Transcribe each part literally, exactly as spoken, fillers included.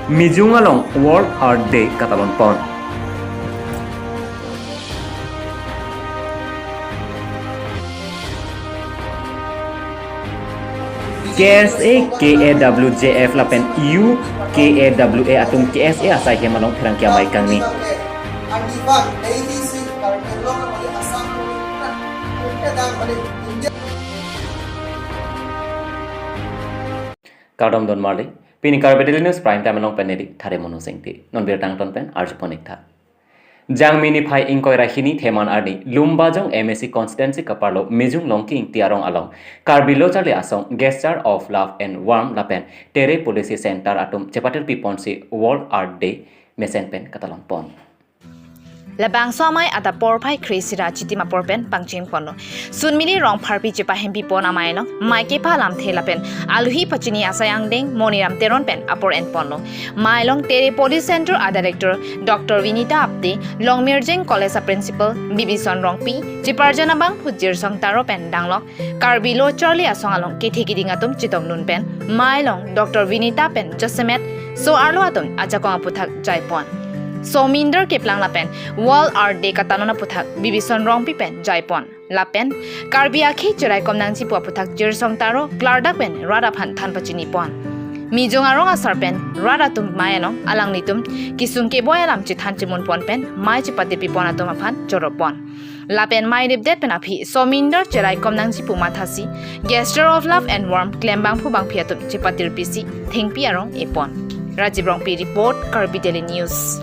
Mijung along World Earth Day katalon pon. K S A, K A W J F lapen U K A W A atum K S A asai hem along pherangke amei kangni. Kardom don marli, pini Karbi Daily News Prime Time along pen neli Thare Monu Singti. Non birta angton pen arju pon ik tha. Jangmi niphai ingkoi ra hini Theman arni Lumbajong M A C constituency kaparlo Mijung Longki Ingti arong along Karbi Lo Charli Asong Gesture of Love and Warmth lapen Tere Policy Center atum chepatir piponsi World Earth Day mesen pen katalon pon. Labangso amei adap porphai kre-isi ra chitim apor pen pangcheng ponlo. Sunmili Rongpharpi chepahempi pon amei along mei kepha lamthe lapen aluhi pachini asai angdeng Moniram Teron pen apor en ponlo. Mei along Tere Policy Center a Director Doctor Vinita Apte, Longmirjeng College a Principal Bibison Rongpi, cheparjan abangphu Jirsong Taro pen danglok Karbi Lo Charli Asong along kethe kiding atum chetongdun pen mei along Doctor Vinita pen jasemet so-arlo atum ajakong aputhak jai pon. Sominder keplang lapen World Earth Day katalon aputhak Bibison Rongpi pen jai pon. Lapen Karbi akhei cheraikom nangji pu aputhak Jirsong Taro klardak pen rat aphan than pachini pon. Mijung arong asar pen rat atum mei along alanglitum kesung keboi alam chethan chemun pon pen mei chepatir pipon atum aphan choro pon. Lapen mei ripdet pen aphi Sominder cheraikom nangji pu mathasi Gesture of Love and Warmth klem bangphu bangphi atum chepatir pisi thengpi arong e pon. Rajiv Rongpi report, Karbi Daily News.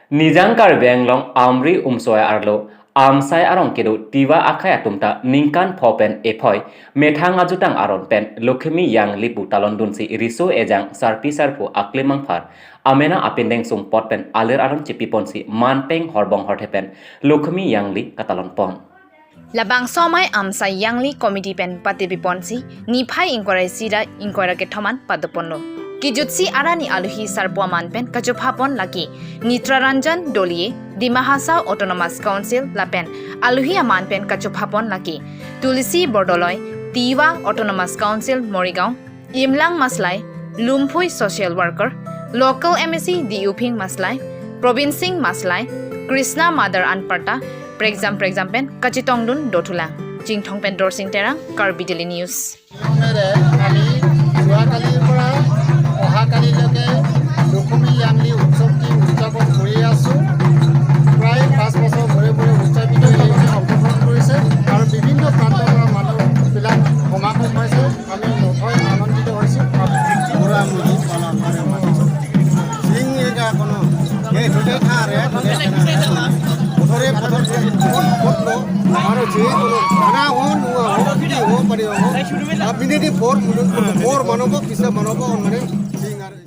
Nijang Karbi Anglong Amri Umsoi arlo Amsai arong kedo Tiwa akhei atum ta ningkan pho pen ephoi methang ajutang aron pen Lokhimi Yangli pu talon dunsi riso ejang sarpi sarpo aklim angphar amena apindeng sungpot pen alir aron chepi ponsi manpeng horbong horthe pen Lokhimi Yangli katalon pon. Labangso amei Amsai Yangli Committee pen patir piponsi niphai ingkoi ra isi ra ingkoi ra kethom an pado ponlo. Kejutsi arani aluhi sarpo aman pen kachopha pon lake Nitra Ranjan Dolie, Dima Hasao Autonomous Council lapen aluhi aman pen kachopha pon lake Tulsi Bordoloi, Tiwa Autonomous Council Morigaon, Imlang Maslai, Lumphui social worker, local M A C Diuphing Maslai, Probin Singh Maslai, Krishna Mother anparta prekjam prekjam pen kachetongdun dothulang. Chinthong pen Dorsing Terang, Karbi Daily News. আমি যোৱাকালিৰ পৰা অহাকালিলৈকে লখিমী য়াংলি উৎসৱটি উদযাপন কৰি আছোঁ। প্ৰায় পাঁচ বছৰ মূৰে মূৰে উদযাপিত এই অংশগ্ৰহণ কৰিছে আৰু বিভিন্ন প্ৰান্তৰ পৰা মানুহবিলাক সমাগম হৈছে। আমি নথৈ আনন্দিত হৈছোঁ। Pura mujung kalau ada masuk. Sing ya kak kono. Eh, sudah kare, sudah kare. Putore putor se, put, put lo. Maro je kono. Mana ho, nua ho, pidi ho, padi ho. Abini di por, mulun por, por manobo, kisa manobo, onmane. Sing are.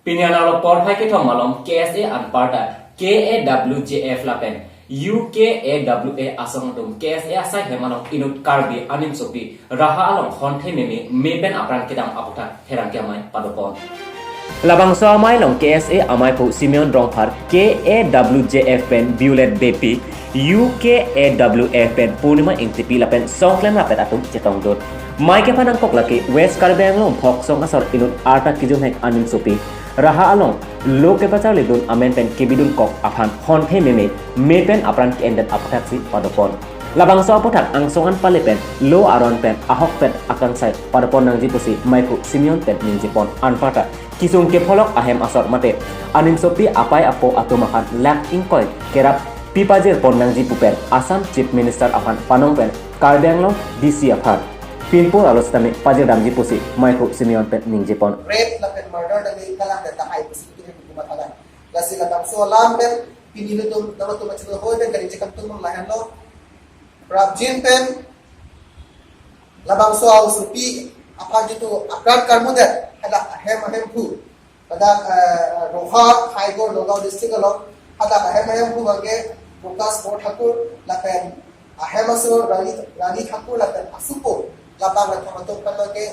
Pini an arlo porphai kethom along K S A anparta K A W J F lapen U K A W A asong atum K S A asai hem along inut Karbi animsopi raha along honthe meme mei pen apran kedam aputhak pherangke amei pado pon. Labangso amei along K S A ameiphu Simeon Rongphar, K A W J F pen Violet Beypi, U K A W F pen Purnima Ingtipi lapen songklem rapet atum chetongdun. Mei kepha nangkok lake West Karbi Anglong Phoksong asor inut arta kejumhek animsopi raha along lo kepacharlidun amen pen kebidunkok aphan honthe meme mei pen apran ke-endet aputhaksi pado pon. Labangso aputhak angsong an pale pen lo aron pen ahokpet akangsai pado pon nangji pusi meiphu Simeon pen ningje pon. Anparta kesung kepholok ahem asor mate animsopi apei apo atum aphan lakh ingkoi kerap pipajir pon nangji pu pen Assam Chief Minister aphan panong pen Karbi Anglong D C aphan pinpur alo sitame pajirdamji pusi meiphu Simeon pen ningje pon. Rape lapen murder tame kalang data ai pusi kitu kitu mathadan. Lasi labangso alam pen pini ilitum nangtum achilo hoi pen kali chekam tum lahenlo. Prapjin pen labangso aosopi aphan jitu apran karmudet hadak ahem ahemphu. Hadak, eh, Roha, Khaigor, Nagaon district along hadak ahem ahemphu abangke Prakash Borthakur lapen ahem aso Rani, Rani Thakur lapen asupo labang latham atum aphan abangke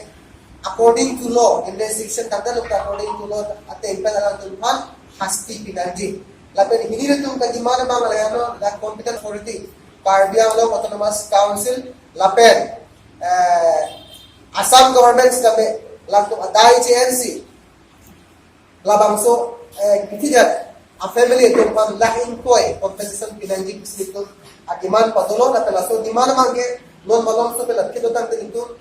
according to law, Indian citizen tangte lukta according to law ateng pen alangtum aphan hasti pinangji. Lapen hini ilitum ka-demand abang lahenlo, the competent authority, Karbi Anglong Autonomous Council lapen, eh, Assam government sitame latum adai J N C labangso, eh, ketiga a family atum aphan lakh ingkoi compensation pinangji pusi itum a demand padolo, lapen laso demand abangke non malomso pen akhit dotang ke itum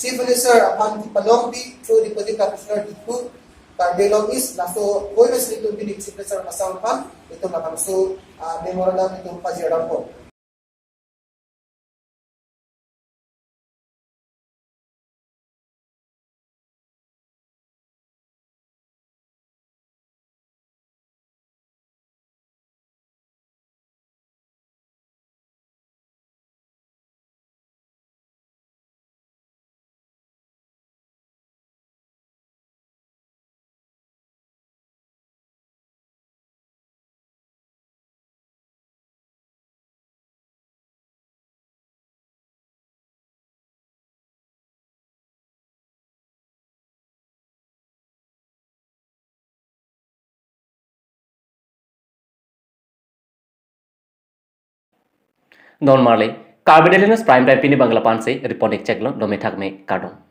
Chief Minister aphan di palong di through Deputy Commissioner Diphu, Karbi Anglong East, laso koi mes itum bini Chief Minister Assam aphan itum labangso, ah, memorandum itum pajir dampo. Non marli, Karbi Daily News Prime Time pini abang la-an si report ik chek lo, dome thak me, kardom.